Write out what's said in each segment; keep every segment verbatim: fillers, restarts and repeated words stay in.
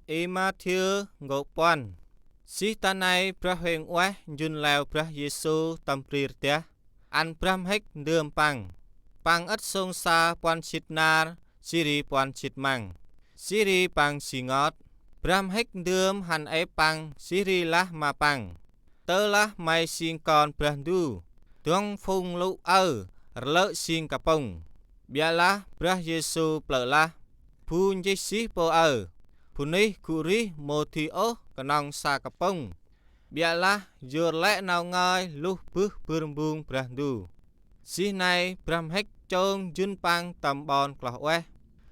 Y-Mathiơ nkô̆ puăn. Jêh ta nây Brah Huêng Ueh njŭn leo Brah Yêsu tâm bri rdah, ăn brah mhĭk ndơm Păng. Păng ât sông sa puăn jât nar, jêh ri puăn jât măng, jêh ri Păng ji ngot. Brah mhĭk ndơm hăn êp Păng jêh ri lah ma Păng: Tơlah May jêng Kon Brah Ndu, dŏng phung lŭ aơ rlơ̆ jêng kapŭng. Ƀiălah Brah Yêsu plơ̆ lah: Bu nchih jêh pô aơ. Bunuyh gŭ rêh mâu di ôh knŏng sa kapŭng, ƀiălah yor lĕ nau ngơi luh bơh bâr mbung Brah Ndu. Jêh nây brah mhĭk chông njŭn Păng tâm ƀon kloh ueh,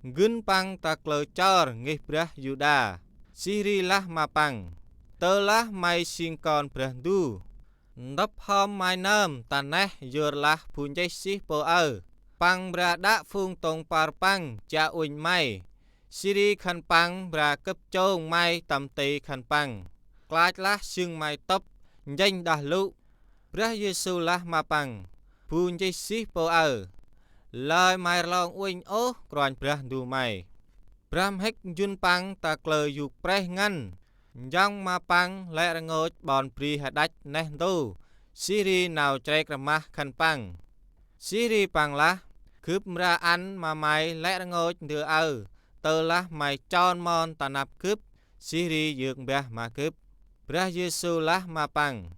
gĭn Păng ta kalơ chor ngih brah Yuđa, jêh ri lah ma Păng: Tơlah May jêng Kon Brah Ndu, ntŭp hŏm May nơm ta neh yor lah bu nchih jêh pô aơ. Păng mra đă phung tông păr Păng chiă uănh May, jêh ri khân păng mra kâp chông May tâm ti khân păng, klach lah jâng May tŭp, njêng đah lŭ. Brah Yêsu lah ma păng: Bu nchih jêh pô aơ. Lơi May rlong uănh ôh Kôranh Brah Ndu May. Brah mhĭk njŭn păng ta kalơ yôk prêh ngăn, njŏng ma păng lĕ rngôch ƀon bri hađăch neh ntu, jêh ri nau chrêk rmah khân păng. Jêh ri păng lah: Gâp mra ăn ma may lĕ rngôch ndơ aơ, tơlah may chon mon ta năp gâp, jêh ri yơk mbah ma gâp. Brah Yêsu lah ma păng: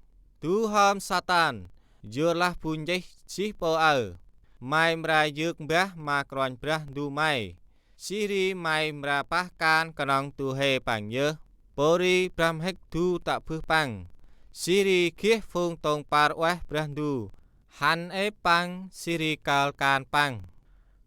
Du hŏm Satan, yor lah bu nchih jêh pô aơ. May mra yơk mbah ma Kôranh Brah Ndu may, jêh ri may mra pah kan knŏng du huê păng yơh. Pôri brah mhĭk du tă bơh păng, jêh ri geh phung tông păr ueh Brah Ndu hăn êp păng, jêh ri kơl kan păng.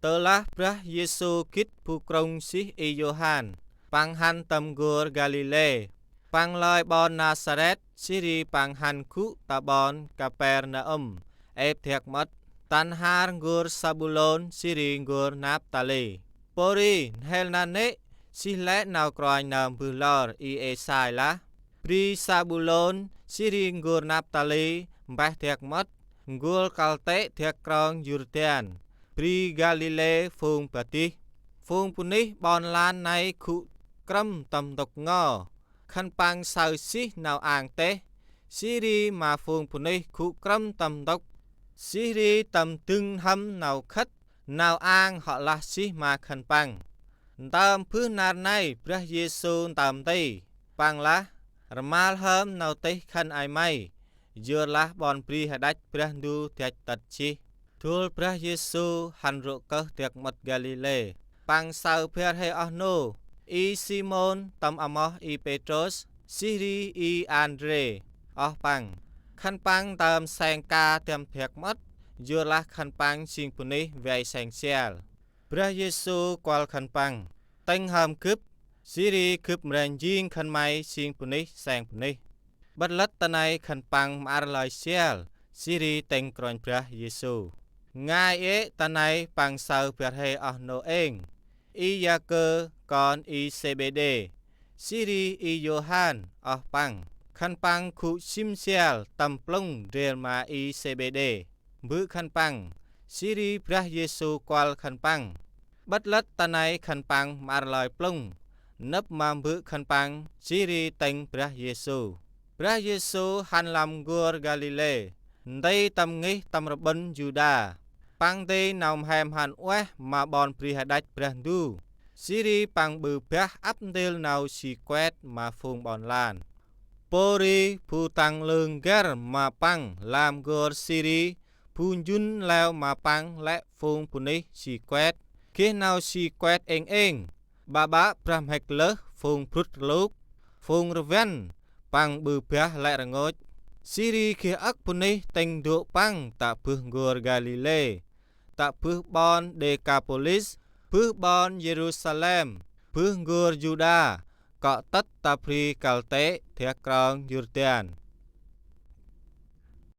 Tơlah Brah Yêsu gĭt bu krŭng jêh Y-Yôhan, păng hăn tâm n'gor Galilê. Păng lơi ƀon Nasaret, jêh ri păng hăn gŭ ta ƀon Kapernum, êp dak mƀŭt, ta n'har n'gor Sabulôn jêh ri n'gor Naptali. Pôri n'hêl nanê̆, jêh lĕ nau kôranh nơm mbơh lor Y-Êsai lah: Bri Sabulôn jêh ri n'gor Naptali mpeh dak mƀŭt, n'gor kăl tê̆ dak krong Yôrdan, bri Galilê phung padih. Phung bunuyh ƀon lan nây gŭ krŭm tâm ntŭk ngo, khân păng saơ jêh nau ang têh, jêh ri ma phung bunuyh gŭ krŭm tâm ntŭk, jêh ri tâm dâng n'hâm nau khât, nau ang hŏ lah jêh ma khân păng. Ntơm bơh nar nây Brah Yêsu ntơm nti, păng lah: Rmal hơm nau tih khân ay may, yor lah ƀon bri hađăch Brah Ndu dăch tât jêh. Dôl Brah Yêsu hăn rô̆ kơh dak mƀŭt Galilê, păng saơ bar hê oh nô: Y-Simôn tâm amoh Y-Pêtrôs, jêh ri Y-Andrê oh păng. Khân păng ntơm seng ka dăm dak mƀŭt, yor lah khân păng jêng bunuyh vay seng sial. Brah Yêsu kuăl khân păng: Tĭng hŏm gâp, jêh ri gâp mra njêng khân may jêng bunuyh seng bunuyh. Ƀât lât ta nây khân păng mƀăr lơi sial, jêh ri tĭng Kôranh Brah Yêsu. Ngai ê̆ ta nây păng saơ bar hê oh nô êng: Y-Yakơ kon Y-Sêbêđê, jêh ri Y-Yôhan oh păng. Khân păng gŭ sĭm sial tâm plŭng ndrel ma Y-Sêbêđê, mbơ̆ khân păng, jêh ri Brah Yêsu kuăl khân păng. Ƀât lât ta nây khân păng mƀăr lơi plŭng, nâp ma mbơ̆ khân păng, jêh ri tĭng Brah Yêsu. Brah Yêsu hăn lăm n'gor Galilê, nti tâm ngih tâm rƀŭn Yuđa. Păng nti nau mhe mhan ueh ma ƀon bri hađăch Brah Ndu, jêh ri păng ƀư bah ăp ntil nau ji kuet ma phung ƀon lan. Pôri bu tăng lư n'găr ma păng lam n'gor Siri, bu njŭn leo ma păng lĕ phung bunuyh ji kuet, geh nau ji kuet êng êng, ƀaƀă brah mhĭk lơh, phung brŭt rluk, phung rvăn, păng ƀư bah lĕ rngôch. Jêh ri geh âk bunuyh tĭng dô̆ păng tă bơh n'gor Galilê, tă bơh ƀon Đêkapôlis, bơh ƀon Yêrusalem, bơh n'gor Yuđa, kŏ tât ta bri kăl tê̆ dak krong Yôrdan.